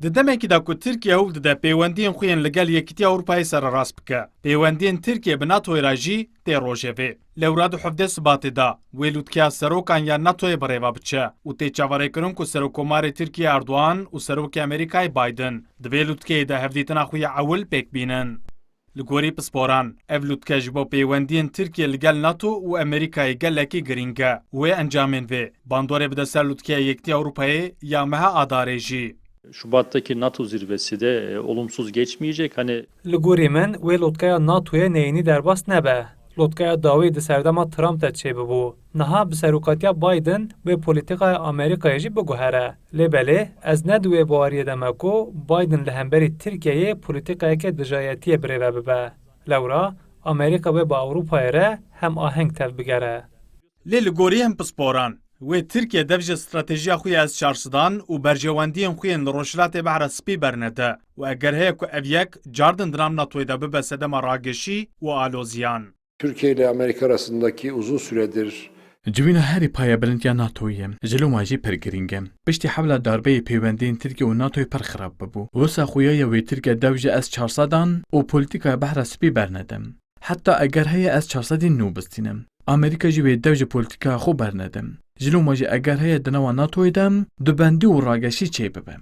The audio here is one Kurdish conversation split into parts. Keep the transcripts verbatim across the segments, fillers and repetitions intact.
Di demekî de ku Tirkiye hewl dide pêwendiyên xwe yên li gel Yekîtiya Ewropayê sererast bike, pêwendiyên Tirkiye bi NATOyê re jî tê rojevê. Lewra di hevdeh Sibatê de wê lûtkeya serokan ya NATOyê bi rê ve biçe û tê çaverêkirin ku Serokkomarê Tirkiye Erdogan û Serokê Amerîkayê Biden di vê lûtkeyê de hevdîtina xwe ya ewil pêk bînin. Li gorî pisporan, ev lûtke ji bo pêwendiyên Tirkiye li gel NATO û Amerîkayê gelekî girîng e û wê encamên vê bandorê bide ser lûtkeya Yekîtiya Ewropayê ya meha Adarê jî. Şubat'taki NATO zirvesi de e, olumsuz geçmeyecek. Hani Li gorî min wê lotkeya NATOyê neyînî derbas nebe. Lotkeya dawî di serdema Trump de çêbibû. Niha bi serokatiya Biden wê polîtîkaya Amerîkayê jî biguhere. Lê belê ez ne di wê baweriyê de me ku Biden li hemberî Tirkiyeyê polîtîkayeke dijayetiyê birêve bibe. Lewra Amerîka wê bi Ewropayê re hem aheng tevbigere. Lê li gorî hin pisporan, wê Tirkiye dev ji stratejiya xwe ya S çar sedan û berjewendiyên xwe yên li Rojhilatê Behra Spî bernede û eger heye ku ev yek cardin di nav NATOyê de bibe sedema rageşî û aloziyan. Türkiye ile Amerika arasındaki uzun süredir Civîna herî payebilind ya NATOyê ye, ji loma jî pir girîng e. Piştî hewla darbeyê pêwendiyên Tirkiye û NATOyê pir xirab bibû. Wisa xuya ye wê Tirkiye dev ji S çar sedan û polîtîkaya Behra Spî bernede. Heta eger heye S çar sedî nû bistîne. Amerîka jî wê dev ji polîtîkaya xwe bernede. Ji loma jî eger heye di nava NATOyê de dubendî û rageşî çêbibe.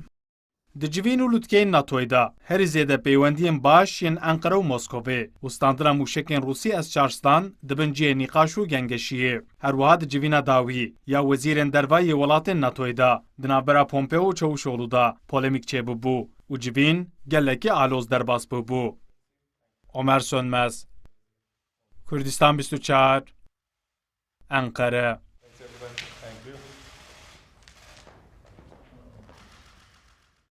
Di civîn û lûtkeyên NATOyê de herî zêde peywendiyên baş yên Enqere û Moskovê û standina mûşekên Rûsî S çar sedan dibin cihê nîqaş û gengeşiyê. Her wiha di civîna dawî ya wezîrên derve yê welatên NATOyê de di navbera Pompeo û Çavuşoglu de polêmîk çêbibû û civîn gelekî aloz derbas bûbû. Omer Sönmez, Kurdistan bîst û çar, Enqere.